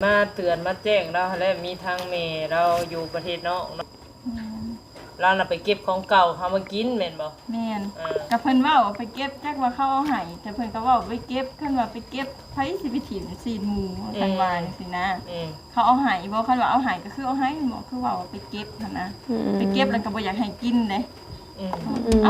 ມາເຕືອນມາແຈ້ງລາວຫັ້ນແຫຼະ ມີທາງແມ່ລາວຢູ່ປະເທດນອກເນາະ ແມ່ນ ລາວນະໄປເກັບຂອງເກົ່າເຮົາມາກິນແມ່ນບໍ່? ແມ່ນ ເອີ ກໍເພິ່ນເວົ້າວ່າໄປເກັບ ຈັກວ່າເຂົາເອົາໃຫ້ ແຕ່ເພິ່ນກໍເວົ້າໄປເກັບ ຄັນວ່າໄປເກັບ ໃຜຊິໄປຖິ້ມຊີ້ນໝູ ເອີ ຄັນວ່າຈັ່ງຊີ້ນະ ເອີ ເຂົາເອົາໃຫ້ບໍ່? ຄັນວ່າເອົາໃຫ້ກໍຄືເອົາໃຫ້ແມ່ນບໍ່? ຄືເວົ້າວ່າໄປເກັບຫັ້ນນະ ອືມ ໄປເກັບແລ້ວກໍບໍ່ຢາກໃຫ້ກິນເດ້. ອືມ ອືມ ເອົ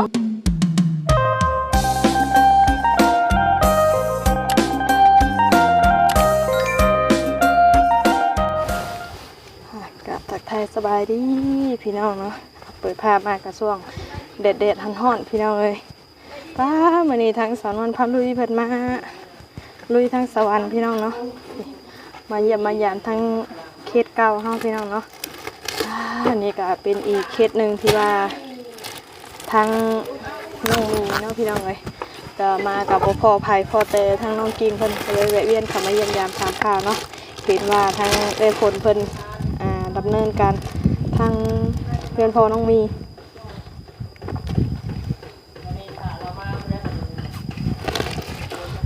້າ ກະທັກທາຍສະບາຍດີພີ່ນ້ອງເນາະ ເປີດພາບມາກະຊ່ວງແດດໆ ຮ້ອນໆ ພີ່ນ້ອງເອີຍ. ປ້າ ມື້ນີ້ທາງສາວນວນພາລຸຍເພິ່ນມາລຸຍທາງສະຫວັນພີ່ນ້ອງເນາະ ມາຢ້ຽມມາຢາມທາງເຂດເກົ່າເຮົາພີ່ນ້ອງເນາະ. ອ່າ ອັນນີ້ກໍເປັນອີກເຂດໜຶ່ງທີ່ວ່າທາງນ້ອງມີເນາະພີ່ນ້ອງເອີຍ ກໍມາກໍບໍ່ພໍ້ໃຜ ພໍ້ແຕ່ທາງນ້ອງກິ່ງເພິ່ນ ກໍເລີຍແວະວຽນເຂົ້າມາຢ້ຽມຢາມຖາມຂ່າວເນາະ. ເຫັນວ່າທາງເອື້ອຍຝົນເພິ່ນ ອ່າ ດຳເນີນການທາງເຮືອນພໍ່ນ້ອງມີ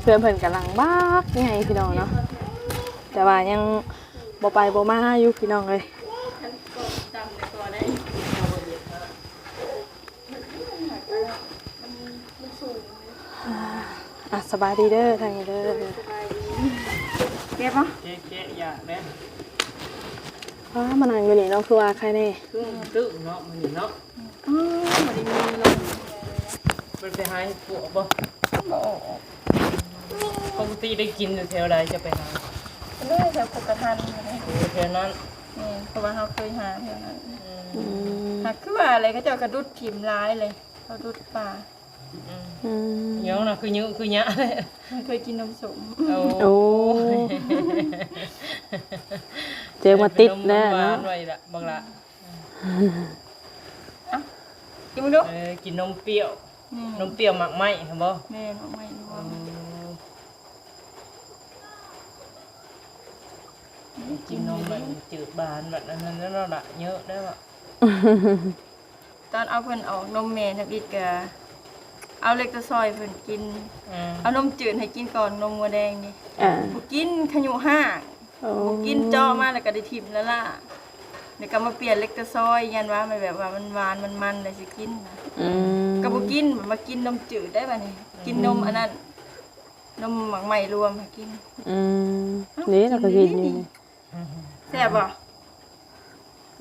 ເຮືອນເພິ່ນກຳລັງບັກໃຫຍ່ພີ່ນ້ອງເນາະ ແຕ່ວ່າຍັງບໍ່ໄປບໍ່ມາຢູ່ພີ່ນ້ອງເອີຍ. ອ່າ ສະບາຍດີເດີ ທາງນີ້ເດີ ສະບາຍດີ ແກະບໍ່? ແກະ ແກະຢາກເດ້. ອ້າ ມານັ່ງຢູ່ນີ້ເນາະ ຄືວ່າໃຄແນ່ ຄືຕຶກເນາະ ມື້ນີ້ເນາະ. ອໍ ບໍ່ໄດ້ມີລົມ ບໍ່ໄດ້ໄປຫາເຫັດປວກບໍ່? ບໍ່ອອກ ປົກກະຕິໄດ້ກິນຢູ່ແຖວໃດ ຈະໄປຫາ? ເລີຍແຖວໂຄກະທັນ ໂອ້ ແຖວນັ້ນ ແມ່ນ ເພາະວ່າເຮົາເຄີຍຫາແຖວນັ້ນ. ອືມ ຫາກຄືວ່າແຫຼະ ເຂົາເຈົ້າກະດຸດຖິ້ມຫຼາຍເລີຍ ເຂົາດຸດປ່າ. ອືມ ອືມ ຫຍັງນະ ຄືຍະ ຄືຍະ ມັນເຄີຍກິນນົມສົ້ມ. ໂອ້ ໂອ້ ເຈີມາຕິດແລ້ວເນາະ ເປັນນົມຫວານໄວ້ລະບັກຫຼ້າ. ເອົ້າ ກິນເບິ່ງດູ. ເອີ ກິນນົມປ່ຽວ ແມ່ນ ນົມປ່ຽວໝາກໄມ້ຫັ້ນບໍ່? ແມ່ນ ໝາກໄມ້ນີ້ບໍ່? ເອີ ກິນນົມມັນຈືດບານບັດອັນນັ້ນແລ້ວລະ ເຍອະແລ້ວລະ. ຕອນເອົາເພິ່ນອອກນົມແມ່ທຳອິດກະເອົາເລັກຕາຊອຍເພິ່ນກິນ ເອົານົມຈືດໃຫ້ກິນກ່ອນ ນົມງົວແດງນີ້ ບໍ່ກິນ ຂະຍຸຮາກ. ໂອ້ ບໍ່ກິນ ເຈາະມາແລ້ວກໍໄດ້ຖິ້ມແລ້ວລະ ແລ້ວກໍມາປ່ຽນເລັກຕາຊອຍ ຢ້ານວ່າມັນແບບວ່າມັນຫວານມັນມັນ ແລ້ວຊິກິນນະ. ອືມ ກໍບໍ່ກິນ ມາກິນນົມຈືດໄດ້ບາດນີ້ ກິນນົມ ອືມ ອັນນັ້ນ ນົມໝາກໄມ້ລວມໃຫ້ກິນ. ອືມ ເອົ້າ ນີ້ລະກໍກິນຢູ່ນີ້ ແຊບບໍ່?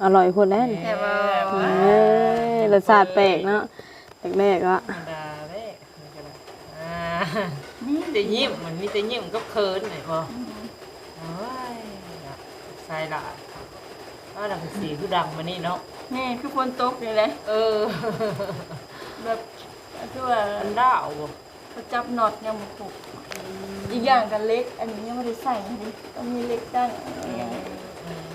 ອະລ່ອຍໂພດແລ້ວນີ້ ແຊບບໍ່? ເອີ ລົດຊາດແປກເນາະ ແປກໆ ເນາະ ທຳມະດາເດ້. ອ່າ ມີແຕ່ຍິ້ມ ມັນມີແຕ່ຍິ້ມກັບເຂີນນີ້ບໍ່? ອືມ ໂອ້ຍ ສາຍຫຼາຍ ອ້າວ ແລ້ວກໍສີຄືດັງມານີ້ເນາະ. ແມ່ນ ຄືຝົນຕົກນີ້ແຫຼະ ເອີ ແບບ ຄືວ່າມັນດາວບໍ່? ເຂົາຈັບນັອດຍັງບໍ່ຄົບ ອືມ ອີກຢ່າງກໍເຫຼັກ ອັນນີ້ຍັງບໍ່ໄດ້ໃສ່ເດ້ ຕ້ອງມີເຫຼັກຕັ້ງ ອືມ ອັນນີ້ ອືມ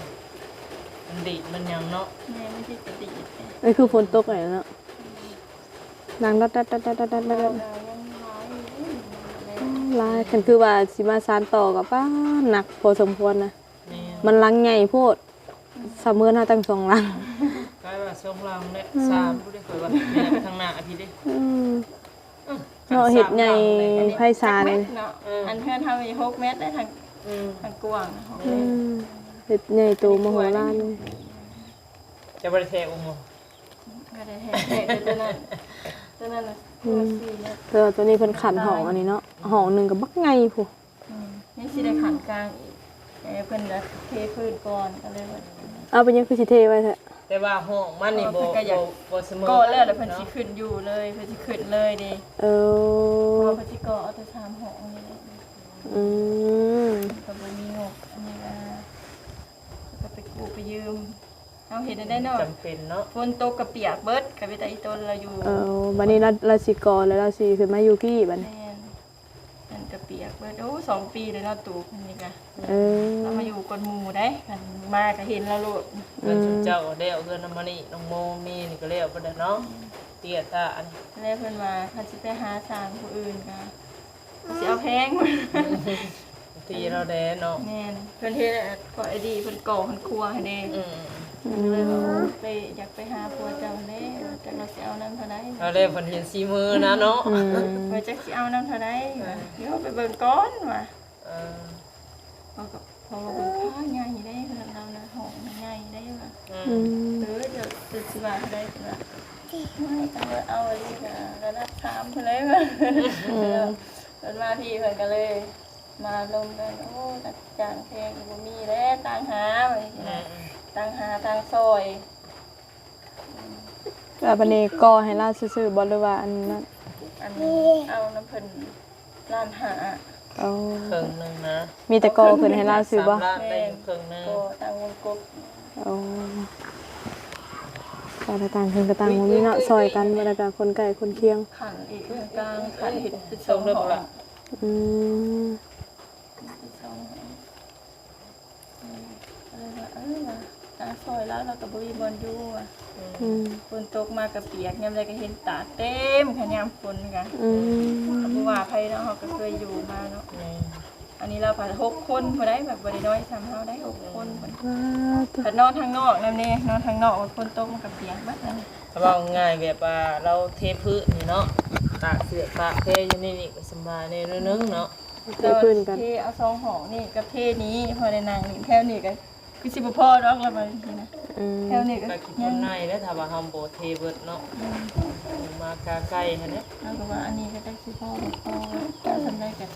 ມັນດີດມັນຫຍັງເນາະ. ແມ່ນ ມັນຊິກະດີດ ເອີ ຄືຝົນຕົກແຫຼະເນາະ. ອືມ ນັ່ງດັດໆໆໆໆ ຫຼາຍ ຄັນຄືວ່າຊິມາສານຕໍ່ກໍ ປ້າ ໜັກພໍສົມຄວນນະ. ແມ່ນ ມັນຫຼັງໃຫຍ່ໂພດ ສະເໝີນເຮົາຕັ້ງສອງຫຼັງ ກາຍວ່າສອງຫຼັງແຫຼະ ອືມ ສາມພຸ້ນເດ້ ຂ້ອຍວ່າ ທາງໜ້າພີ້ເດ້. ອືມ ເນາະ ເຮັດໃຫຍ່ໄພສານເນາະ. ເອີ ອັນເຮືອນເຮົາມີຫົກແມັດໄດ໋ ທາງ ອືມ ທາງກວ້າງ ອືມ ເຮັດໃຫຍ່ໂຕມະໂຫລານເລີຍ. ຈະບໍ່ໄດ້ແທກບໍ່? ບໍ່ໄດ້ແທກ ແທກແຕ່ຕົວນັ້ນ ຕົວນັ້ນນະ ອືມ ຕົວສີ່ແມັດ ແຕ່ວ່າຕົວນີ້ເພິ່ນຂັ້ນຫ້ອງອັນນີ້ເນາະ ຫ້ອງໜຶ່ງກໍບັກໃຫຍ່ພຸ້ນ. ອືມ ຍັງຊິໄດ້ຂັ້ນກາງອີກ ເອີ ເພິ່ນຈະເທພື້ນກ່ອນ ກໍເລີຍວ່າ ເອົາ ເປັນຫຍັງຄືຊິເທໄວແທ້? ແຕ່ວ່າຫ້ອງມັນນີ້ ເອີ ບໍ່ ເພິ່ນກໍຢາກ ບໍ່ ບໍ່ສະເໝີ ກໍ່ແລ້ວ ແລ້ວເພິ່ນ ເນາະ ຊິຂຶ້ນຢູ່ເລີຍ ເພິ່ນຊິຂຶ້ນເລີຍເດ້. ເອີ ເພາະວ່າເພິ່ນຊິກໍ່ເອົາແຕ່ສາມຫ້ອງນີ້ແຫຼະ. ອືມ ກໍບໍ່ມີງົບ ອັນນີ້ວ່າ ກໍໄປກູ້ໄປຢືມ ເຮົາເຮັດແນວໃດເນາະ ຈຳເປັນເນາະ. ຝົນຕົກກໍປຽກເບິດ ກໍມີແຕ່ອີ່ຕົນລາວຢູ່. ເອີ ບັດນີ້ລາວ ລາວຊິກໍ່ ແລ້ວລາວຊິຂຶ້ນມາຢູ່ພີ້ບັດນີ້. ແມ່ນ ມັນກະປຽກເບິດ. ໂອ້ ສອງປີແລ້ວເນາະ ຕູບນີ້ກະ ເອີ ລາວມາຢູ່ກ່ອນໝູ່ໄດ໋ ຄັນມາກະເຫັນລາວໂລດ. ເຮືອນ ອືມ ຊຸມເຈົ້າແລ້ວ ເຮືອນນ້ຳມະນີ ນ້ອງໂມ ມີນີ້ກະແລ້ວເບິດແລ້ວເນາະ. ອືມ ເຕ້ຍຕາອັນ ແລ້ວເພິ່ນວ່າຄັນຊິໄປຫາສ້າງຜູ້ອື່ນກະຊິເອົາແພງ ຕີລາວແດ່ເນາະ. ແມ່ນ ເພິ່ນເຫັນ ເອີ ກໍໄອ້ດີເພິ່ນກໍ່ເຮືອນຄົວຫັ້ນເດ້. ອືມ ເພິ່ນກໍເລີຍວ່າ ໂອ້ ໄປ ຢາກໄປຫາຜົວເຈົ້າແດ່ ຈັກລາວຊິເອົານຳເທົ່າໃດ. ລາວແລ້ວເພິ່ນເຫັນສີມືນະເນາະ. ອືມ ວ່າຈັກຊິເອົານຳເທົ່າໃດ ວ່າ ເອີ ດຽວໄປເບິ່ງກ່ອນວ່າ. ເອີ ເຮົາກໍ ເພາະວ່າເພິ່ນຂາໃຫຍ່ໄດ໋ ເຮືອນລາວນະ ຫ້ອງໃຫຍ່ໄດ໋ວ່າ. ອືມ ອືມ ເອີ ເຈົ້າ ເຈົ້າຊິວ່າເທົ່າໃດ ເພິ່ນວ່າ ໂອ້ຍ ຄັນວ່າເອົາອີ່ຫຼີກະລະດັບສາມພຸ້ນແຫຼະ. ອືມ ເພິ່ນມາພີ້ ເພິ່ນກະເລີຍມາລົມກັນ ໂອ້ຍ ຈ້າງແພງກະບໍ່ມີແຫຼະ ຕ່າງຫາ ວ່າຈັ່ງຊີ້ນະ. ອືມ ຕ່າງຫາຕ່າງຊ່ອຍ. ແລ້ວບັດນີ້ກໍ່ໃຫ້ລາວຊື່ໆບໍ່ ຫຼືວ່າອັນນັ້ນ? ອັນເອົານຳເພິ່ນລ້ານຫ້າ. ເອົາ ເຄິ່ງໜຶ່ງນະ ມີແຕ່ກໍ່ຂຶ້ນໃຫ້ລາວຊື່ບໍ່? ສາມລ້ານໄດ້ຢູ່ເຄິ່ງໜຶ່ງ ກໍ່ຕັ້ງວົງກົບ. ເອົາ ກໍໄດ້ຕັ້ງເທິງກໍຕັ້ງ ບໍ່ມີເນາະ ຊ່ອຍກັນ ແລ້ວກໍຄົນໃກ້ຄົນຄຽງ ຂັ້ນອີກ ເບື້ອງກາງ ຂັ້ນເຮັດເປັນສອງຫ້ອງ. ອືມ ເປັນສອງຫ້ອງ. ອືມ ກໍເລີຍວ່າ ເອີ ວ່າ ຕາງຊ່ອຍລາວ ລາວກໍບໍ່ມີບ່ອນຢູ່ວ່າ. ອືມ ຝົນຕົກມາກໍປຽກ ຍາມໃດກໍເຫັນຕາກເຕັມ ຄັນຍາມຝົນກະ. ອືມ ກໍບໍ່ວ່າໃຜເນາະ ເຮົາກໍເຄີຍຢູ່ມາເນາະ. ແມ່ນ ອັນນີ້ລາວພັດຫົກຄົນພຸ້ນໃດ໋ ແບບບໍ່ໄດ້ນ້ອຍສ່ຳເຮົາໄດ໋ ຫົກຄົນພຸ້ນ. ອືມ ພັດນອນທາງນອກນຳເດ ນອນທາງນອກ ມັນຝົນຕົກມັນກໍປຽກເບິດ. ຖ້າເວົ້າງ່າຍແບບວ່າລາວເທພື້ນນີ້ເນາະ ຕາກເສື້ອຕາກແພຢູ່ໃນນີ້ກໍສຳບາຍແດ່ໜ້ອຍໜຶ່ງເນາະ. ເທພື້ນກັນ ເທເອົາສອງຫ້ອງນີ້ກັບເທນີ້ ພໍໄດ້ນັ່ງນີ້ ແຖວນີ້ກໍຄືຊິບໍ່ພໍດອກລະວ່າຈັ່ງຊີ້ນະ. ອືມ ແຖວນີ້ກໍ ກໍຂີ້ຝຸ່ນໃນແຫຼະ ຖ້າວ່າເຮົາບໍ່ເທເບິດເນາະ. ອືມ ມາກາໄກຫັ້ນແຫຼະ ເຮົາກໍວ່າອັນນີ້ກໍຈັກຊິພໍບໍ່ພໍ ເອົາສ່ຳໃດກໍ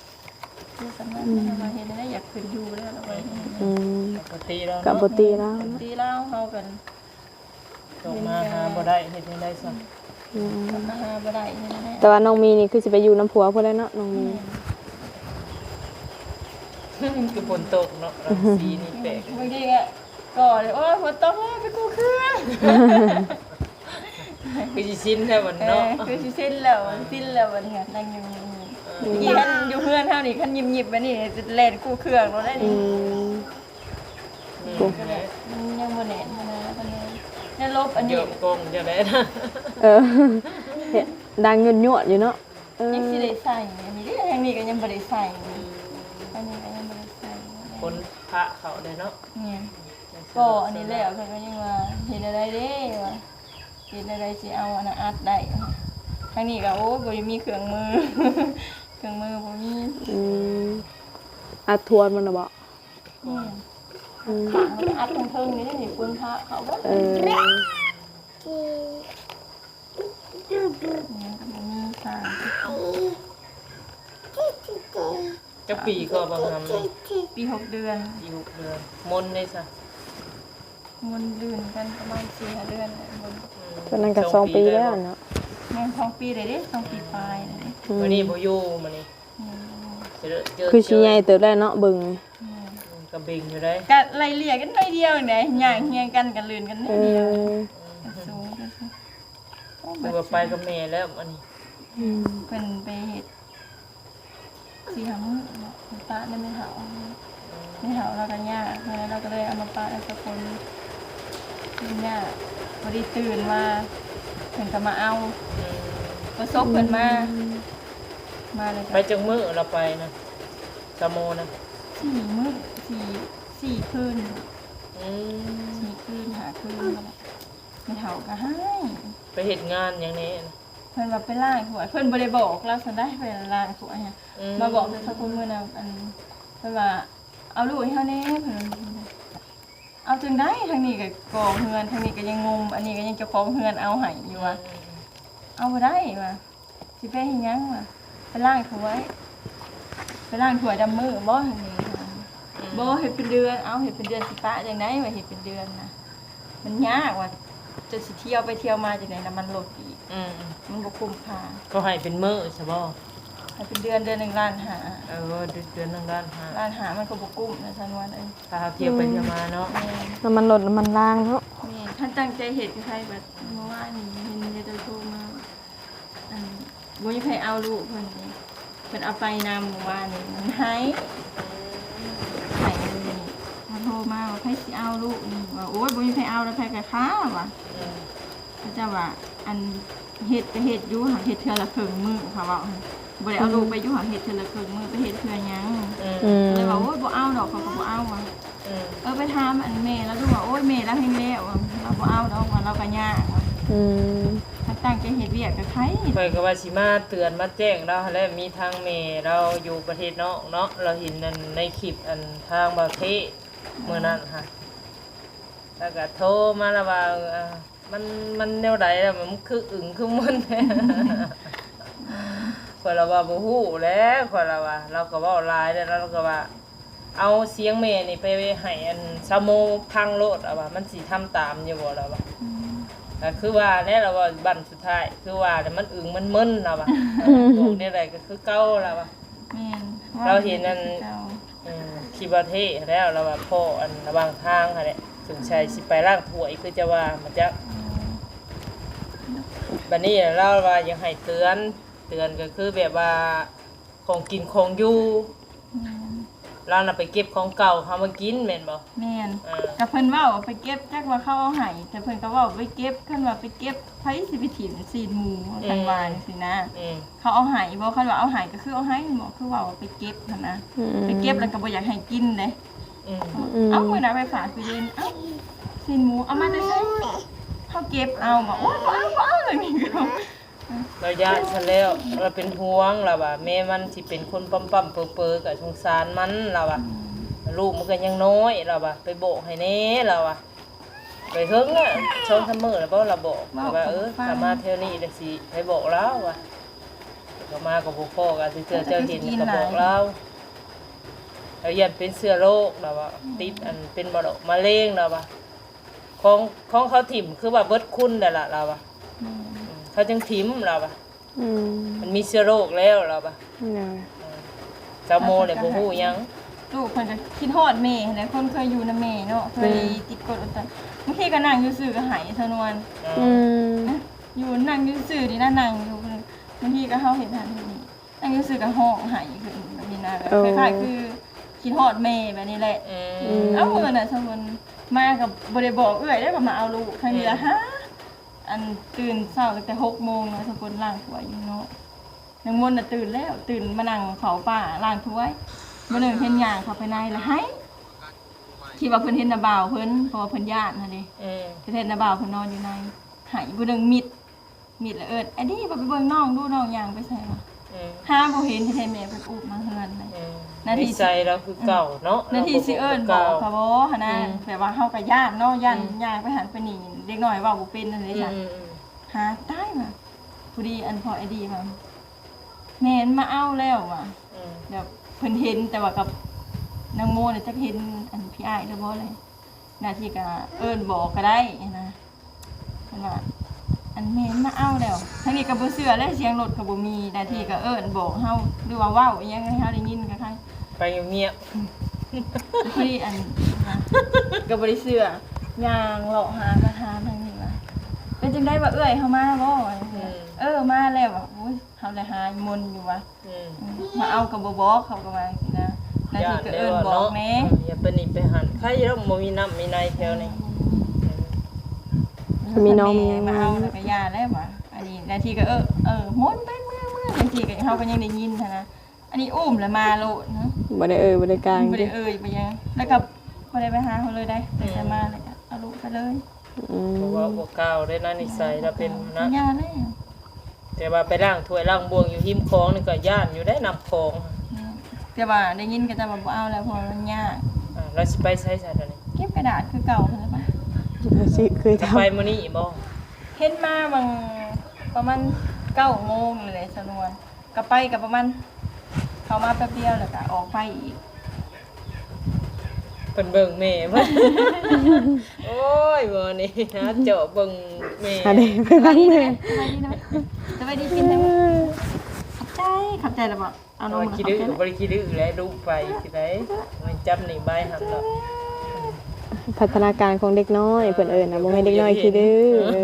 ຄືສ່ຳນັ້ນ. ອືມ ລະວ່າເຮັດແນວໃດ ຢາກຂຶ້ນຢູ່ແລ້ວລະວ່າ. ອືມ ກໍບໍ່ຕິລາວ ກໍບໍ່ຕິລາວ ເນາະ ບໍ່ຕິລາວ ເຮົາກໍ ອອກມາຫາບໍ່ໄດ້ ເຮັດຈັ່ງໃດຊະ? ອືມ ອອກມາຫາບໍ່ໄດ້ ເຮັດຈັ່ງໃດ? ແຕ່ວ່ານ້ອງມີນີ້ຄືຊິໄປຢູ່ນຳຜົວພຸ້ນແຫຼະເນາະ ນ້ອງມີ. ແມ່ນ ຄືຝົນຕົກເນາະ ລາວສີນີ້ແປກ. ບາງທີກໍ ກໍເລີຍ ໂອ້ຍ ຝົນຕົກແລ້ວ ໄປກູ້ເຄື່ອງ. ຄືຊິຊິນແລ້ວບັດເນາະ. ເອີ ຄືຊິຊິນແລ້ວ ຊິນແລ້ວບັດນີ້ ນັ່ງຢູ່ ເອີ ຢູ່ເຮືອນເຮົານີ້ ຄັນຍິບໆ ແບບນີ້ ແລ່ນກູ້ເຄື່ອງໂລດໄດ໋. ອືມ ອືມ ກໍແບບມັນຍັງບໍ່ແໜ້ນຫັ້ນນະ ມັນຍັງລົບອັນນີ້ ເກີບກົງຈັ່ງໃດນະ. ເອີ ເຮັດດັງຍວດໆຢູ່ເນາະ. ເອີ ຍັງຊິໄດ້ໃສ່ອັນນີ້ເດ້ ທາງນີ້ກໍຍັງບໍ່ໄດ້ໃສ່. ອືມ ທາງນີ້ກໍຍັງບໍ່ໄດ້ໃສ່ ຝົນພະເຂົ້າເດ້ເນາະ. ແມ່ນ ກໍອັນນີ້ແລ້ວ ເພິ່ນກໍຍັງວ່າເຮັດແນວໃດເດ້ ວ່າເຮັດແນວໃດຊິເອົາອັນນັ້ນອັດໄດ້. ທາງນີ້ກໍ ໂອ້ຍ ບໍ່ໄດ້ມີເຄື່ອງມື ເຄື່ອງມືບໍ່ມີ. ອືມ ອັດທວນມັນນະບໍ? ແມ່ນ ອືມ ຂ້າງມັນອັດເທິງໆ ນີ້ ນີ້ ຝຸ່ນພະເຂົ້າເບິດ. ເອີ ຍັງກໍບໍ່ມີສາຍ. ຈັກປີກໍປະມານ? ປີຫົກເດືອນ. ປີຫົກເດືອນ. ມົນເດ້ຊະ? ມົນລື່ນກັນປະມານສີ່ຫ້າເດືອນແຫຼະ. ອືມ ຕອນນັ້ນກໍສອງປີແລ້ວເນາະ. ແມ່ນ ສອງປີແລ້ວເດ້ ສອງປີປາຍແລ້ວເດ້. ອືມ ມື້ນີ້ບໍ່ຢູ່ ມື້ນີ້. ອືມ ຄືຊິໃຫຍ່ເຕີບແລ້ວເນາະ ເບິ່ງ. ແມ່ນ ກໍເບັງຢູ່ເດ້ ກໍໄລ່ເລ່ຍກັນໜ້ອຍດຽວນີ້ ຍ່າງຮຽງກັນ ກໍລື່ນກັນໜ້ອຍດຽວ. ເອີ ກໍສູງ ໂອ້ ຖືວ່າໄປກັບແມ່ແລ້ວອັນນີ້. ອືມ ເພິ່ນໄປເຮັດສີ່ຫ້າມື້ເນາະ ໄປປະນຳແມ່ເຖົ້າ. ອືມ ແມ່ເຖົ້າລາວກໍຍາກ ແມ່ເຖົ້າລາວກໍເລີຍເອົາມາປະໃຫ້ສະຄົນ ຍາກ. ພໍດີຕື່ນມາ ເພິ່ນກໍມາເອົາ. ອືມ ປະສົບເພິ່ນມາ. ອືມ ມາແລ້ວກໍ ໄປຈັກມື້ລາວໄປນະ ຊາໂມນະ? ສີ່ມື້ ສີ່ ສີ່ຄືນ. ອືມ ສີ່ຄືນ ຫ້າຄືນ. ແມ່ເຖົ້າກໍຮ້າຍ. ໄປເຮັດງານຫຍັງແດ່? ເພິ່ນວ່າໄປລ້າງຖ້ວຍ ເພິ່ນບໍ່ໄດ້ບອກລາວຊັ້ນໃດ ເພິ່ນລ້າງຖ້ວຍ. ອືມ ມາບອກແຕ່ສະຄົນມື້ນັ້ນ ອັນ ເພິ່ນວ່າ ເອົາລູກໃຫ້ເຮົາແດ່ ເພິ່ນວ່າ. ເອົາຈັ່ງໃດ ທາງນີ້ກໍກໍ່ເຮືອນ ທາງນີ້ກໍຍັງງົມ ອັນນີ້ກໍຍັງເຈົ້າຂອງເຮືອນເອົາໃຫ້ຢູ່ວ່າ. ອືມ ເອົາບໍ່ໄດ້ວ່າ. ຊິໄປເຮັດຫຍັງວະ? ໄປລ້າງຖ້ວຍ. ໄປລ້າງຖ້ວຍດຳມື້ບໍ? ທາງນີ້. ອືມ ບໍ່ ເຮັດເປັນເດືອນ. ເອົ້າ ເຮັດເປັນເດືອນຊິປະຈັ່ງໃດວະ? ເຮັດເປັນເດືອນນະ ມັນຍາກວ່າ ຈະຊິທ່ຽວໄປທ່ຽວມາຈັ່ງໃດ ນ້ຳມັນລົດອີກ. ອືມ ມັນບໍ່ຄຸ້ມຄ່າ. ເຂົາໃຫ້ເປັນມື້ຊະບໍ? ໃຫ້ເປັນເດືອນ ເດືອນໜຶ່ງລ້ານຫ້າ. ເອີ ເດືອນ ເດືອນໜຶ່ງລ້ານຫ້າ. ລ້ານຫ້າມັນກໍບໍ່ກຸ້ມນະ ຊານວນເອີຍ. ຖ້າເຮົາທ່ຽວໄປທ່ຽວມາເນາະ. ແມ່ນ ນ້ຳມັນລົດ ນ້ຳມັນລາງເນາະ. ແມ່ນ ຄັນຕັ້ງໃຈເຮັດກໍໃຫ້. ບັດມື້ວານນີ້ເຫັນເຂົາໂທມາ ອັນ ບໍ່ມີໃຜເອົາລູກເພິ່ນນີ້ ເພິ່ນເອົາໄປນຳມື້ວານນີ້ ມັນໄຫ້ ໄຫ້ນີ້. ເຂົາໂທມາວ່າ ໃຜຊິເອົາລູກນີ້ ວ່າ ໂອ້ຍ ບໍ່ມີໃຜເອົາແລ້ວ ໃຜກໍຄ້າວ່າ. ອືມ ເຂົາເຈົ້າວ່າ ອັນ ເຮັດກໍເຮັດຢູ່ ຫາກເຮັດເທື່ອລະເຄິ່ງມື້ ເຂົາເວົ້າ ບໍ່ໄດ້ເອົາລູກໄປຢູ່ ຫາກເຮັດເທື່ອລະເຄິ່ງມື້ ໄປເຮັດເພື່ອຫຍັງ? ອືມ ກໍເລີຍວ່າ ໂອ້ຍ ບໍ່ເອົາດອກ ເຂົາກໍບໍ່ເອົາວ່າ. ອືມ ເອີ ໄປຖາມອັນແມ່ລາວດູວ່າ ໂອ້ຍ ແມ່ລາວແຮງແລ້ວວ່າ ລາວບໍ່ເອົາດອກວ່າ ລາວກໍຍາກວ່າ. ອືມ ຕັ້ງໃຈເຮັດວຽກກໍໄຄ. ຂ້ອຍກໍວ່າຊິມາເຕືອນມາແຈ້ງລາວຫັ້ນແຫຼະ ມີທາງແມ່ລາວຢູ່ປະເທດນອກເນາະ ລາວເຫັນອັນໃນຄລິບອັນທາງບ່າວເທມື້ນັ້ນຫັ້ນ ລາວກໍໂທມາລາວວ່າ ເອີ ມັນ ມັນແນວໃດລະ ມັນຄືອຶງຄືມຶນແທ້. ຂ້ອຍລະວ່າບໍ່ຮູ້ແຫຼະ ຂ້ອຍລະວ່າ ລາວກໍເວົ້າຫຼາຍແລ້ວ ລາວກໍວ່າ ເອົາສຽງແມ່ນີ້ໄປໃຫ້ອັນຊາວໂມຟັງໂລດ ລາວວ່າ ມັນຊິທຳຕາມຢູ່ບໍ່ ລາວວ່າ. ອືມ ກໍຄືວ່າແຫຼະ ລາວວ່າ ບັ້ນສຸດທ້າຍ ຄືວ່າແຫຼະ ມັນອຶງມັນມຶນ ລາວວ່າ. ເອີ ພວກແນວໃດກໍຄືເກົ່າ ລາວວ່າ. ແມ່ນ ລາວເຫັນອັນ ຄືເກົ່າ ເອີ ຄລິບບ່າວເທແລ້ວ ລາວວ່າພໍ້ອັນລະຫວ່າງທາງຫັ້ນແຫຼະ ສົງໄສຊິໄປລ້າງຖ້ວຍຄືຈະວ່າມາຈັກ. ອືມ ບັດນີ້ລາວວ່າຢາກໃຫ້ເຕືອນ ເຕືອນກໍຄືແບບວ່າຂອງກິນຂອງຢູ່. ແມ່ນ ລາວນະໄປເກັບຂອງເກົ່າເຮົາມາກິນແມ່ນບໍ່? ແມ່ນ ເອີ ກໍເພິ່ນເວົ້າໄປເກັບ ຈັກວ່າເຂົາເອົາໃຫ້ ແຕ່ເພິ່ນກໍເວົ້າໄປເກັບ ຄັນວ່າໄປເກັບ ໃຜຊິໄປຖິ້ມຊີ້ນໝູ ອືມ ຄັນວ່າຈັ່ງຊີ້ນະ. ອືມ ເຂົາເອົາໃຫ້ບໍ່? ຄັນວ່າເອົາໃຫ້ກໍຄືເອົາໃຫ້ແມ່ນບໍ່? ຄືເວົ້າວ່າໄປເກັບຫັ້ນນະ. ອືມ ໄປເກັບແລ້ວກໍບໍ່ຢາກໃຫ້ກິນເດ້. ອືມ ອືມ ເອົາ ມື້ໜ້າໄປຝາກຕູ້ເຢັນ ເອົາຊີ້ນໝູ ເອົາມາແຕ່ໃສ? ເຮົາເກັບເອົາ ບອກ ໂອ້ຍ ບໍ່ເອົາ ບໍ່ເອົາ ເລີຍນີ້ກໍ ລາວຢ້ານຊັ້ນແລ້ວ ລາວເປັນຫ່ວງ ລາວວ່າແມ່ມັນຊິເປັນຄົນປ້ຳໆເປີໆ ກໍສົງສານມັນ ລາວວ່າ. ອືມ ລູກມັນກໍຍັງນ້ອຍ ລາວວ່າ ໄປບອກໃຫ້ແດ່ ລາວວ່າ. ໄປເຖິງລະ ສອງສາມມື້ແລ້ວບໍ່ ລາວບອກ ເວົ້າ ວ່າ ເອີ ເຂົ້າມາແຖວນີ້ແລ້ວຊິໄປບອກລາວວ່າ ເຂົ້າມາກໍບໍ່ພໍ້ກັນ ເທື່ອເຈົ້າເຫັນກໍບອກລາວ ລາວຢ້ານເປັນເຊື້ອໂລກ ລາວວ່າ. ອືມ ຕິດອັນເປັນມະເຮັງ ລາວວ່າ. ຂອງ ຂອງເຂົາຖິ້ມຄືວ່າເບິດຄຸນແລ້ວລະ ລາວວ່າ. ອືມ ເຂົາຈຶ່ງຖິ້ມ ລາວວ່າ. ອືມ ມັນມີເຊື້ອໂລກແລ້ວ ລາວວ່າ. ໂດຍ ເອີ ຊາວໂມແຫຼະບໍ່ຮູ້ຫຍັງ ລູກເພິ່ນກໍຄິດຮອດແມ່ຫັ້ນແຫຼະ ຄົນເຄີຍຢູ່ນຳແມ່ເນາະ ເຄີຍຕິດກົດອົດຕັນ. ບາງທີກໍນັ່ງຢູ່ຊື່ກໍໄຫ້ ຊາວນວນ. ອືມ ຢູ່ ນັ່ງຢູ່ຊື່ນີ້ນະ ນັ່ງຢູ່ ບາງທີກໍເຮົາເຮັດຫັ້ນເຮັດນີ້ ນັ່ງຢູ່ຊື່ກໍຮ້ອງໄຫ້ຂຶ້ນແບບນີ້ນະ ແບບ ໂອ້ ຄ້າຍໆຄືຄິດຮອດແມ່ແບບນີ້ແຫຼະ. ອືມ ເອົາ ມື້ນັ້ນຊາວນວນມາກໍບໍ່ໄດ້ບອກເອື້ອຍເດ້ວ່າມາເອົາລູກ ຄັ້ງນີ້ລະ ອືມ ຫາ ອັນຕື່ນເຊົ້າຕັ້ງແຕ່ຫົກໂມງເນາະ ສະກົນລ້າງຖ້ວຍຢູ່ເນາະ. ນາງມົນນະຕື່ນແລ້ວ ຕື່ນມານັ່ງເຝົ້າປ້າລ້າງຖ້ວຍ. ມື້ໜຶ່ງເຫັນຍ່າງເຂົ້າໄປໃນລະໄຫ້ ຄິດວ່າເພິ່ນເຫັນນ້າບ່າວເພິ່ນ ເພາະວ່າເພິ່ນຢ້ານຫັ້ນເດ້. ອືມ ແທ້ໆນ້າບ່າວເພິ່ນນອນຢູ່ໃນ ໄຫ້. ມື້ໜຶ່ງມິດ ມິດລະເອີ້ນ ອາດີ ບໍ່ໄປເບິ່ງນ້ອງດູ ນ້ອງຍ່າງໄປໃສວະ. ອືມ ຫາບໍ່ເຫັນ ແທ້ໆແມ່ເພິ່ນອຸບມາເຮືອນເລີຍ. ອືມ ນາທີ ນິໄສລາວຄືເກົ່າເນາະ ນາທີຊິເອີ້ນບອກກໍບໍ່ຫັ້ນນະ. ອືມ ແບບວ່າເຮົາກໍຢ້ານເນາະ ຢ້ານ ອືມ ຍ່າງໄປຫັ້ນໄປນີ້ ເດັກນ້ອຍເວົ້າບໍ່ເປັນຫັ້ນເດ້. ອືມ ຫາຕາຍວ່າ ພໍດີອັນພໍ່ອາດີວ່າ ແມ່ນມາເອົາແລ້ວວ່າ. ອືມ ແບບເພິ່ນເຫັນ ແຕ່ວ່າກັບນາງໂມນະຈັກເຫັນອັນພີ່ອ້າຍຫຼືບໍ່ແຫຼະ. ນາທີກໍເອີ້ນບອກກໍໄດ້ນະ ເພິ່ນວ່າ ອັນແມ່ນມາເອົາແລ້ວ. ທາງນີ້ກໍບໍ່ເຊື່ອແຫຼະ ສຽງລົດກໍບໍ່ມີ. ນາທີກໍເອີ້ນບອກເຮົາ ຫຼືວ່າເວົ້າອີ່ຫຍັງໃຫ້ເຮົາໄດ້ຍິນກໍໄຄ ໄປງຽບໆ. ພໍດີອັນ ກໍບໍ່ໄດ້ເຊື່ອ ຍ່າງເລາະຫາມາຖາມທາງນີ້ວ່າ ເປັນຈັ່ງໃດວ່າເອື້ອຍເຮົາມາບໍ່? ອືມ ເອີ ມາແລ້ວວ່າ. ໂອ້ຍ ເຮົາລະຫາຍມົນຢູ່ວ່າ. ອືມ ມາເອົາກໍບໍ່ບອກ ເຂົາກໍວ່າຈັ່ງຊີ້ນະ. ນາທີກໍເອີ້ນບອກແດ່ ຢ່າໄປນີ້ໄປຫັ້ນ ໃຄດອກ ບໍ່ມີນ້ຳມີໃນແຖວນີ້. ອືມ ມີນ້ອງມີ ມາເອົາແລ້ວກໍຢ່າແລ້ວວ່າ. ອັນນີ້ນາທີກໍ ເອີ ເອີ ມົນໄປເມືອ ເມືອ ຈັ່ງຊີ້ກໍ ເຮົາກໍຍັງໄດ້ຍິນຫັ້ນນະ. ອັນນີ້ອຸ້ມແລ້ວມາໂລດນະ ບໍ່ໄດ້ເອີ່ຍບໍ່ໄດ້ກາງ ບໍ່ໄດ້ເອີ່ຍບໍ່ຫຍັງ ແລ້ວກໍບໍ່ໄດ້ໄປຫາເຮົາເລີຍໄດ໋ ແຕ່ມາແລ້ວກໍເອົາລູກໄປເລີຍ. ອືມ ບໍ່ເວົ້າບໍ່ກ່າວເດ້ນະ ນິໄສລາວເປັນນະ ຢ່າແລ້ວ. ແຕ່ວ່າໄປລ້າງຖ້ວຍລ້າງບ່ວງຢູ່ຮິມຂອງນີ້ກໍຢ້ານຢູ່ໄດ໋ ນ້ຳຂອງ. ແມ່ນ ແຕ່ວ່າໄດ້ຍິນເຂົາເຈົ້າວ່າບໍ່ເອົາແລ້ວ ເພາະວ່າມັນຍາກ. ອ່າ ລາວຊິໄປໃສຊະດຽວນີ້? ເກັບກະດາດຄືເກົ່າຫັ້ນແຫຼະປະ. ລາວຊິເຄີຍທຳ ໄປມື້ນີ້ບໍ່? ເຫັນມາຫວ່າງປະມານເກົ້າໂມງນີ້ແຫຼະ ສະນວນ. ກໍໄປກໍປະມານ ເຂົ້າມາແປັບດຽວແລ້ວກໍອອກໄປອີກ. ເພິ່ນເບິ່ງແມ່ເພິ່ນ ໂອ້ຍ ມື້ນີ້ຫາເຈາະເບິ່ງແມ່ ຫາໄດ້ໄປທາງແມ່. ສະບາຍດີນະ ສະບາຍດີ ກິນແລ້ວ. ຂອບໃຈ ຂອບໃຈລະບໍ? ເອົາລົງ ຂີ້ດື້ ບໍ່ໄດ້ຂີ້ດື້ແຫຼະ ດຸໄປຊິໄດ້ ແມ່ນຈັບນີ້ບາຍຫັ້ນເນາະ. ພັດທະນາການຂອງເດັກນ້ອຍ ເອີ ເພິ່ນເອີ້ນນະ ບໍ່ແມ່ນເດັກນ້ອຍຂີ້ດື້. ເອີ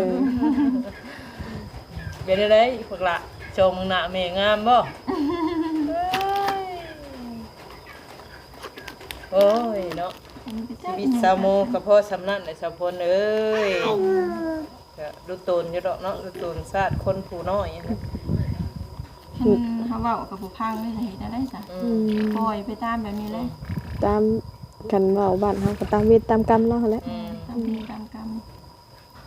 ເປັນຈັ່ງໃດພວກຫຼານ ໂຊເບິ່ງໜ້າແມ່ງາມບໍ່? ໂອ້ຍເນາະ ຊີວິດຊາວໂມກໍພໍສ່ຳນັ້ນແຫຼະ ສາວພົນເອີຍ. ກໍດຸຕົນຢູ່ດອກເນາະ ດຸຕົນຊາດຄົນຜູ້ນ້ອຍຫັ້ນນະ. ຄັນເຮົາເວົ້າກໍບໍ່ຟັງເລີຍ ເຮັດແນວໃດຊະ? ອືມ ປ່ອຍໄປຕາມແບບນີ້ແຫຼະ. ຕາມ ຄັນເວົ້າບ້ານເຮົາກໍຕາມເວນຕາມກຳລາວຫັ້ນແຫຼະ. ອືມ ຕາມເວນຕາມກຳ.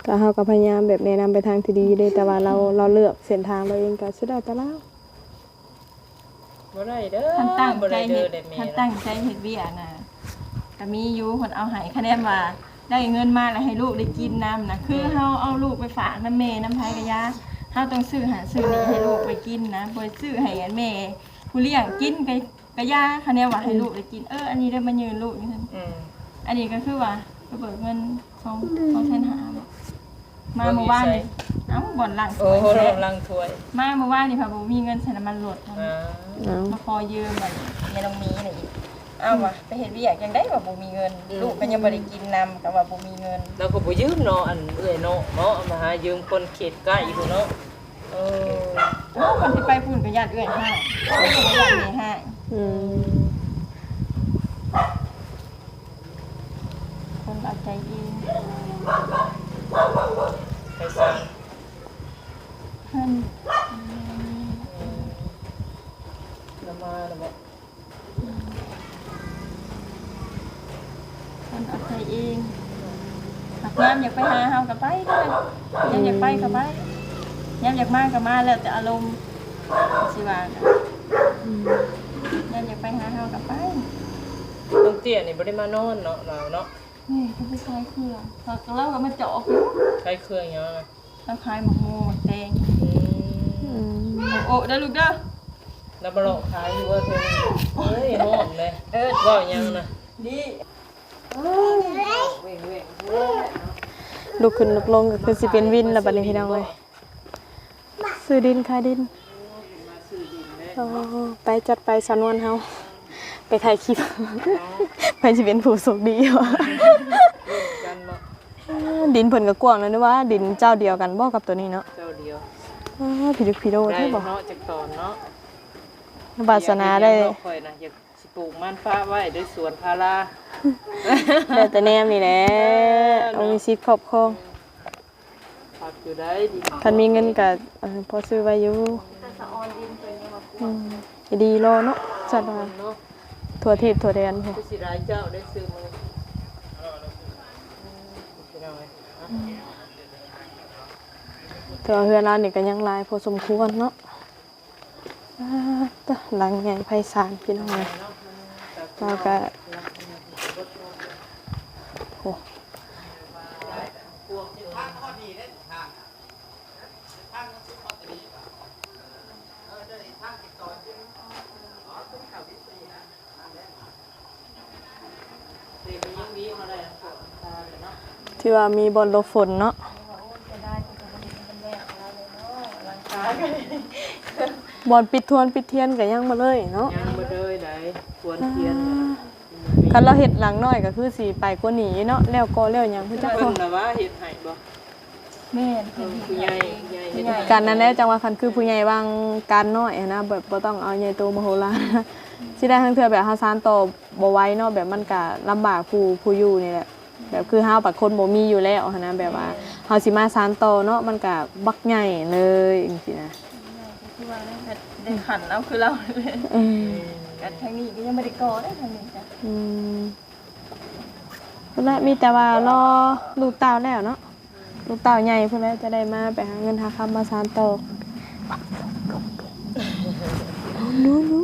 ກໍເຮົາກໍພະຍາຍາມແບບແນະນຳໄປທາງທີ່ດີເດ້ ແຕ່ວ່າລາວ ອືມ ລາວເລືອກເສັ້ນທາງລາວເອງ ກໍສຸດແລ້ວແຕ່ລາວ. ບໍ່ໄດ້ເດີ ຄັນຕັ້ງໃຈເຮັດ ບໍ່ໄດ້ເດີແມ່ ຄັນຕັ້ງໃຈເຮັດວຽກນະ ກໍມີຢູ່ຄົນເອົາໃຫ້ ຄະແນນວ່າໄດ້ເງິນມາແລ້ວໃຫ້ລູກໄດ້ກິນນຳນະ ຄື ອືມ ເຮົາເອົາລູກໄປຝາກນຳແມ່ນຳໃຜກໍຢ່າ ເຮົາຕ້ອງຊື້ຫັ້ນຊື້ນີ້ໃຫ້ລູກໄປກິນນະ ບໍ່ໄດ້ຊື້ໃຫ້ແມ່ຜູ້ລ້ຽງກິນກໍ ກະຢ່າ ຄະແນນວ່າໃຫ້ ອືມ ລູກໄດ້ກິນ ເອີ ອັນນີ້ໄດ້ມາຍື່ນລູກຢູ່ຫັ້ນ ອືມ ອັນນີ້ກໍຄືວ່າໄປເບີກເງິນສອງ ສອງແສນຫ້າບໍ ມາມື້ວານນີ້ ເອົ້າ ບ່ອນລ້າງຖ້ວຍ ໂອ້ ລ້າງຖ້ວຍ ມາມື້ວານນີ້ພັດບໍ່ມີເງິນໃສ່ນ້ຳມັນລົດ ອ່າ ມາຂໍຢືມອັນແມ່ນ້ອງມີນີ້ອີກ ເອົ້າ ອືມ ວ່າໄປເຮັດວຽກຈັ່ງໃດວ່າບໍ່ມີເງິນ ອືມ ລູກກໍຍັງບໍ່ໄດ້ກິນນຳ ກໍວ່າບໍ່ມີເງິນ ລາວກໍບໍ່ຢືມເນາະ ອັນເອື້ອຍນ້ອງເນາະ ມາຫາຢືມຄົນເຂດໃກ້ພຸ້ນເນາະ. ເອີ ເອົ້າ ຄັນຊິໄປພຸ້ນກໍຢ້ານເອື້ອຍຮ້າຍ ເອື້ອຍຢ້ານແມ່ຮ້າຍ ອືມ ຄົນເອົາໃຈເອງ ໄປຊະ ເພິ່ນ ອືມ ລະມາລະບໍ? ເພິ່ນເອົາໃຈເອງ ຍາມຢາກໄປຫາເຮົາກໍໄປເດີ ຍາມຢາກໄປກໍໄປ ຍາມຢາກມາກໍມາ ແລ້ວແຕ່ອາລົມ ຊິວ່າ ອືມ ຍາມຢາກໄປຫາເຮົາກໍໄປ. ນ້ອງເຕ້ຍນີ້ບໍ່ໄດ້ມານອນເນາະ ລາວເນາະ ນີ້ກໍໄປຂາຍເຄື່ອງ ລາວກໍມາຈອກຢູ່ ຂາຍເຄື່ອງຫຍັງນະ? ລາວຂາຍໝາກໂມ ໝາກແຕງ ອືມ ອືມ ໂອ້ ເດີລູກເດີ ລາວມາເລາະຂາຍຢູ່ວ່າເທື່ອໜຶ່ງ ເອີຍ ຮ້ອນເລີຍ ເອີ ເວົ້າຫຍັງນະ ນີ້ ລຸກຂຶ້ນລຸກລົງກໍຄືຊິເປັນວິນລະບັດນີ້ພີ່ນ້ອງເອີຍ ຊື້ດິນຂາຍດິນ ໂອ້ ໄປ ຈັດໄປ ສາວນວນເຮົາ ໄປຖ່າຍຄລິບ ໃຜຊິເປັນຜູ້ໂຊກດີວະ ເອີ ດິນເພິ່ນກໍກວ້າງແລ້ວ ຫຼືວ່າດິນເຈົ້າດຽວກັນບໍ່ກັບໂຕນີ້ເນາະ? ເຈົ້າດຽວ ອ້າ ພິລຶກພິໂດແທ້ບໍ່ ໄດ້ເນາະ ຈັກຕອນເນາະ ວາສະໜາໄດ້ ດຽວຂ້ອຍນະ ຢາກຊິປູກມັນປະໄວ້ໃນສວນພາລາ ແລ້ວແຕ່ແນມນີ້ແຫຼະ ເອີເນາະ ຕ້ອງມີສິດຄອບຄອງ ຄັກຢູ່ໃດ໋ ຄັນມີເງິນກໍ ເອີ ພໍຊື້ໄວ້ຢູ່ ແຕ່ສະອອນດິນເພິ່ນຍັງວ່າກວ້າງ ອືມ ດີລໍເນາະ ສັດວ່າ ເນາະ ທົ່ວເທບທົ່ວແດນພຸ້ນ ຄືຊິຫຼາຍເຈົ້າໄດ້ຊື້ມື້ ອືມ ພີ່ນ້ອງເອີຍ ອືມ ແຕ່ວ່າເຮືອນລາວນີ້ກໍຍັງຫຼາຍພໍສົມຄວນເນາະ. ອ່າ ຕະ ຫຼັງໃຫຍ່ໄພສານພີ່ນ້ອງເອີຍ ແລ້ວກະ ໂອ້ ຖືວ່າມີບ່ອນຫຼົບຝົນເນາະ ບ່ອນປິດທວນປິດທຽນກໍຍັງບໍ່ເລີຍເນາະ ຍັງບໍ່ເລີຍໃດ໋ ຄວນທຽນ ອ່າ ຄັນລາວເຮັດຫຼັງນ້ອຍກໍຄືຊິໄປກວ່ານີ້ເນາະ ແລ້ວກໍແລ້ວຫຍັງ ເພິ່ນ ເພິ່ນນະວ່າເຮັດໃຫ້ບໍ່? ແມ່ນ ເອີ ເພິ່ນເຮັດ ຜູ້ໃຫຍ່ ເອງ ຜູ້ໃຫຍ່ເຮັດໃຫ້ ການນັ້ນແຫຼະ ຈັ່ງວ່າຄັນຄືຜູ້ໃຫຍ່ວາງການນ້ອຍຫັ້ນນະ ແບບບໍ່ຕ້ອງເອົາໃຫຍ່ໂຕມະໂຫລານ ຊິໄດ້ ລາງເທື່ອແບບເຮົາສານຕໍ່ບໍ່ໄຫວເນາະ ແບບມັນກະລຳບາກຜູ້ ຜູ້ຢູ່ນີ້ແຫຼະ ແບບຄືເຮົາປະຄົນບໍ່ມີຢູ່ແລ້ວຫັ້ນນະ ແບບວ່າ ແມ່ນ ເຮົາຊິມາສານຕໍ່ເນາະ ມັນກະບັກໃຫຍ່ເລີຍຈັ່ງຊີ້ນະ ໃຫຍ່ກໍຄືວ່ານັ້ນ ໄດ້ຂັນເອົາຄືລາວ ເອີ ກັນທາງນີ້ກໍຍັງບໍ່ໄດ້ກໍ່ເດ້ ທາງນີ້ກະ ອືມ ພຸ້ນແຫຼະ ມີແຕ່ວ່າລໍລູກເຕົ້າແລ້ວເນາະ ລູກເຕົ້າໃຫຍ່ພຸ້ນແຫຼະ ຈະໄດ້ມາໄປຫາເງິນຫາຄຳມາສານຕໍ່ ໜູ ໜູ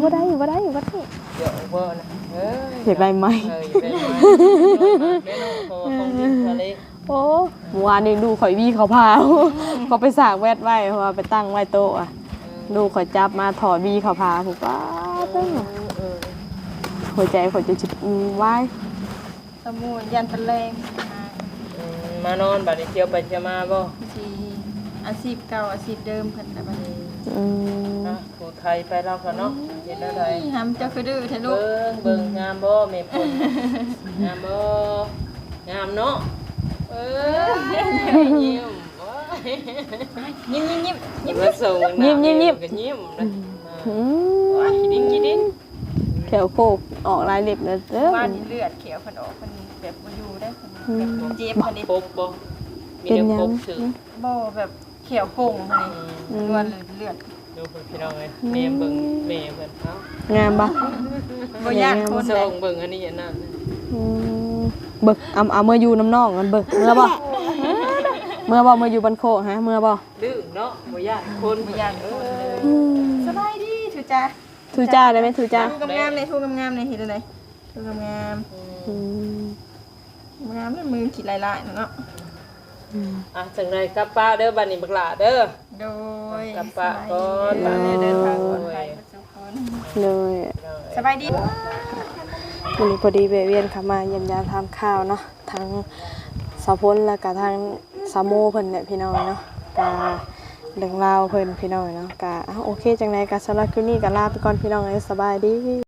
ບໍ່ໄດ້ ບໍ່ໄດ້ ບໍ່ໄດ້ ຢາກໄດ້ໄມ້ ເອີ ຢາກໄດ້ໄມ້ ເອີ ໂອ້ ເມື່ອວານນີ້ລູກຂ້ອຍຫວີເຂົ້າຜາ ເຂົາໄປສາກແວັດໄວ້ ເພາະວ່າໄປຕັ້ງໄວ້ໂຕະ ອະ ລູກຂ້ອຍຈັບມາຖອດຫວີເຂົ້າຜາພຸ້ນ ປາດ ເອີ ເອີ ຫົວໃຈຂ້ອຍຈົນຊິວາຍ ສະໝູ່ຢ້ານຕະແລງ ອືມ ມານອນບາດນີ້ ທ່ຽວໄປທ່ຽວມາບໍ່? ຊິອາຊີບເກົ່າ ອາຊີບເດີມເພິ່ນນະບາດນີ້ ອືມ ອ່ະ ຜູ້ໄທໄປລາວກໍເນາະ ເຮັດແນວໃດ? ຫຳ ເຈົ້າຄືດື້ແທ້ລູກ ເບິ່ງ ເບິ່ງ ງາມບໍ່ແມ່ພົນ? ງາມບໍ່? ງາມເນາະ ເອີ ຍິ້ມ ໂອ້ຍ ຍິ້ມ ຍິ້ມ ຍິ້ມ ຍິ້ມ ຍິ້ມ ຍິ້ມ ຍິ້ມ ຍິ້ມ ຍິ້ມ ຍິ້ມ ອືມ ໂອ້ຍ ຂີ້ດິນ ຂີ້ດິນ ແຂ້ວໂຄກອອກຫຼາຍເລັບແລ້ວເດີ ວານນີ້ເລືອດແຂ້ວເພິ່ນອອກ ເພິ່ນແບບບໍ່ຢູ່ເດ້ ເພິ່ນ ອືມ ແບບເຈັບ ເພິ່ນນີ້ ປົກບໍ່? ມີແນວປົກຊື່ ບໍ່ ແບບແຂ້ວໂຄງຫັ້ນນີ້ ອືມ ນວນເລືອດ ດູພີ່ນ້ອງເອີຍ ອືມ ແນມເບິ່ງແມ່ເພິ່ນ ເອົ້າ ງາມບໍ່? ບໍ່ຢ້ານຄົນ ສ່ອງເບິ່ງອັນນີ້ອັນນັ້ນ ອືມ ເບິ່ງ ເອົາ ເອົາເມືອຢູ່ນຳນ້ອງກັນເບິ່ງ ເມືອບໍ່? ເອີ ມື້ບໍ່? ມື້ຢູ່ບ້ານໂຄກຫາ ເມື່ອບໍ່? ລືມເນາະ ບໍ່ຢ້ານຄົນ ບໍ່ຢ້ານຄົນເລີຍ. ອືມ ສະບາຍດີ ທູຈ້າ ທູຈ້າໄດ້ໄໝ? ທູຈ້າ ທູງາມໆ ເລີຍ ທູງາມໆ ເລີຍ ເຮັດຈັ່ງໃດ? ທູງາມໆ ອືມ ອືມ ງາມ ມືຄິດຫຼາຍໆ ເນາະ. ອືມ ອ່ະ ຈັ່ງໃດກັບປະເດີ ບາດນີ້ບັກຫຼ້າເດີ. ໂດຍ ກັບປະກ່ອນ ເດີ ເດີນທາງປອດໄພ ໂດຍ ທຸກຄົນ ໂດຍ ໂດຍ ສະບາຍດີ. ມື້ນີ້ພໍດີແວະວຽນເຂົ້າມາຢ້ຽມຢາມຖາມຂ່າວເນາະ ທັງສາວພົນ ແລ້ວກະທັງສາວໂມເພິ່ນແຫຼະ ພີ່ນ້ອງເນາະ ກະເລື່ອງລາວເພິ່ນ ພີ່ນ້ອງເນາະ ກະ ເອົ້າ ໂອເຄ ຈັ່ງໃດກະສຳລັບຄລິບນີ້ກະລາໄປກ່ອນ ພີ່ນ້ອງເອີຍ ສະບາຍດີ.